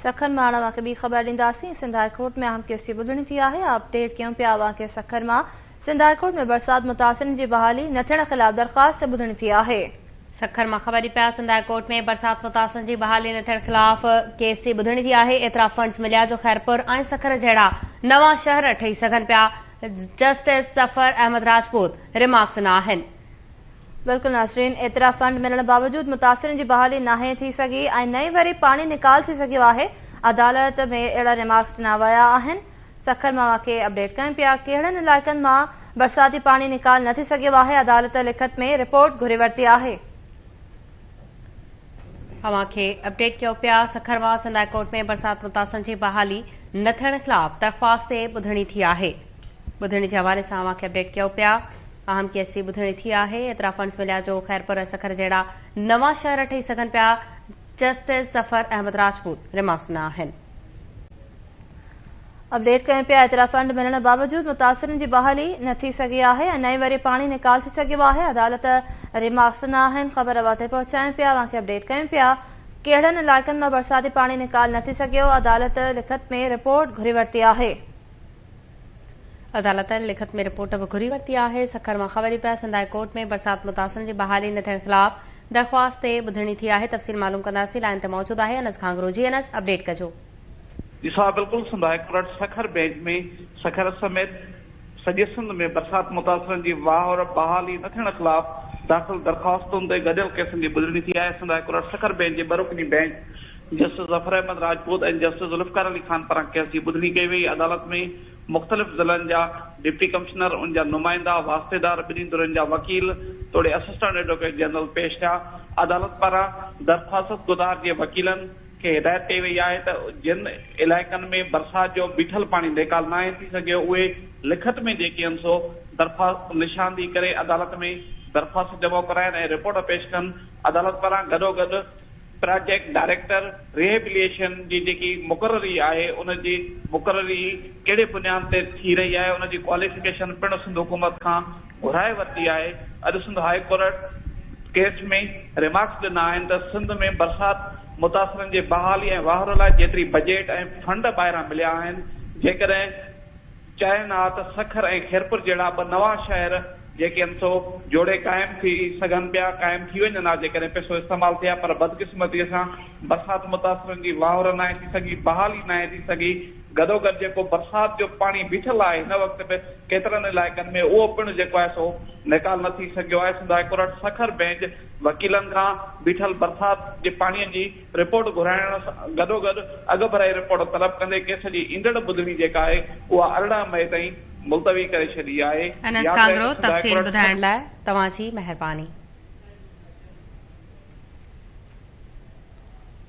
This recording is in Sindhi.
سکر مان هاڻ اوهان کي ٻي خبر ڏينداسين، سنڌ هاء ڪورٽ ۾ اهم ڪيس جي ٻڌڻي ٿي آهي، اپڊيٽ ڪيون پيا اوهان کي سکر مان سنڌ هاء ڪورٽ ۾ برسات متاثرين جي بحالي نه ٿيڻ خلاف درخواست تي ٻڌڻي ٿي آهي. سکر مان خبر ڏئي پيا سنڌ هاء ڪورٽ ۾ برسات متاثرن جي بحالي نه ٿيڻ خلاف ڪيس جي ٻڌڻي ٿي آهي، ايترا فنڊز مليا جو خيرپور ۽ سکر جهڙا نوان شهر ٺهي سگهن پيا، جسٽس ظفر احمد راجپوت ريمارڪس ڏنا آهن. بلڪل ناظرين ايترا فنڊ ملڻ باوجود متاثرين جي بحالي ناهي ٿي سگهي ۽ نه ئي وري پاڻي نيڪال ٿي سگهيو آهي عدالت ۾ اهڙا ريمارڪس ڏنا ويا آهن سکر مان اوهان کي اپڊيٽ ڪيون پيا ڪهڙن علائقن مان برساتي پاڻي نيڪال نه ٿي سگهيو آهي عدالت لکت ۾ رپورٽ گهري ورتي آهي. اوهان کي اپڊيٽ ڪيون پيا سکر مان سنڌ هاء ڪورٽ ۾ برسات متاثرن جي بحالي نه ٿيڻ خلاف درخواست تي ٻڌڻي ٿي آهي ٻڌڻي جي حوالي سان اوهان کي اپڊيٽ ڪيون پيا اهم ڪيس جي ٻڌڻي ٿي آهي، ايترا فنڊز مليا جو خيرپور ۽ سکر جهڙا نوان شهر ٺهي سگهن پيا، جسٽس ظفر احمد راجپوت ريمارڪس ڏنا آهن. اپڊيٽ ڪيون پيا ايترا فنڊ ملڻ باوجود متاثرين جي بحالي نه ٿي سگهي آهي ۽ نه ئي وري پاڻي نيڪال ٿي سگهيو آهي، عدالت ريمارڪس ڏنا آهن، خبر اوهان تائين پهچايون پيا، اوهان کي اپڊيٽ ڪيون پيا ڪهڙن علائقن مان برساتي پاڻي نيڪال نه ٿي سگهيو، عدالت لکت ۾ رپورٽ گهري ورتي آهي. عدالت لکت ۾ رپورٽ به گهري ورتي آهي. سکر مان خبر پيا سنڌ هاء ڪورٽ ۾ برسات متاثرن جي بحالي نه ٿيڻ خلاف درخواست تي ٻڌڻي ٿي آهي تفصيل معلوم ڪنداسين لائين تي موجود آهي انس گهانگهرو جي انس اپڊيٽ ڪجو. جي صاحب بلڪل Sindh high court Sukkur bench ۾ Sukkur سميت سڄي سنڌ ۾ برسات متاثرن جي واهر بحالي نه ٿيڻ خلاف داخل درخواستن تي گڏيل ڪيسن جي ٻڌڻي ٿي آهي Sindh high court Sukkur bench جي ٻه رڪني bench justice Zafar Ahmed Rajput ۽ justice Zulfiqar Ali Khan پاران ڪيس جي ٻڌڻي ڪئي وئي، عدالت ۾ مختلف ضلعن جا ڊپٽي ڪمشنر، ان جا نمائندا، واسطيدار، ٻنهي ڌرين جا وڪيل توڙي اسسٽنٽ ايڊووڪيٽ جنرل پيش ٿيا، عدالت پاران درخواستگذار جي وڪيلن کي هدايت ڪئي وئي آهي ته جن علائقن ۾ برسات جو بيٺل پاڻي نيڪال ناهي ٿي سگهيو اهي لکت ۾ جيڪي آهن سو درخواست نشاندهي ڪري عدالت ۾ درخواست جمع ڪرائين ۽ رپورٽ پيش ڪن، عدالت پاران گڏوگڏ. پراجيڪٽ ڊائريڪٽر ريهيبليشن جي جيڪي مقرري آهي ان جي مقرري ڪهڙي بنياد تي ٿي رهي آهي ان جي ڪواليفڪيشن پڻ سنڌ حڪومت کان گهرائي ورتي آهي اڄ Sindh high court case ۾ remarks ڏنا آهن ته سنڌ ۾ برسات متاثرن جي بحالي ۽ واهر لاء جيتري بجيٽ ۽ فنڊ ٻاهران مليا آهن جيڪڏهن چاهين ها ته سکر ۽ خيرپور جهڙا ٻه نوان شهر جيڪي آهن سو جوڙي قائم ٿي سگهن پيا، قائم ٿي وڃن ها جيڪڏهن پئسو استعمال ٿئي ها پر بدقسمتيء سان برسات متاثرن جي واهر ناهي ٿي سگهي، بحالي ناهي ٿي سگهي، گڏوگڏ جيڪو برسات جو پاڻي بيٺل آهي هن وقت به ڪيترن علائقن ۾ اهو پڻ جيڪو آهي سو نيڪال نه ٿي سگهيو آهي، Sindh high court Sukkur bench وڪيلن کان بيٺل برسات جي پاڻي جي رپورٽ گهرائڻ سان گڏوگڏ اڳڀرائي رپورٽ طلب ڪندي ڪيس جي ايندڙ ٻڌڻي جيڪا آهي اها 18 مئي تائين ملتوي ڪري ڇڏي آهي. انس ياد رهي ڪانگرو ته سنڌ هاء تفصيل ڪورٽ ٻڌائڻ لاء توهان جي مهرباني.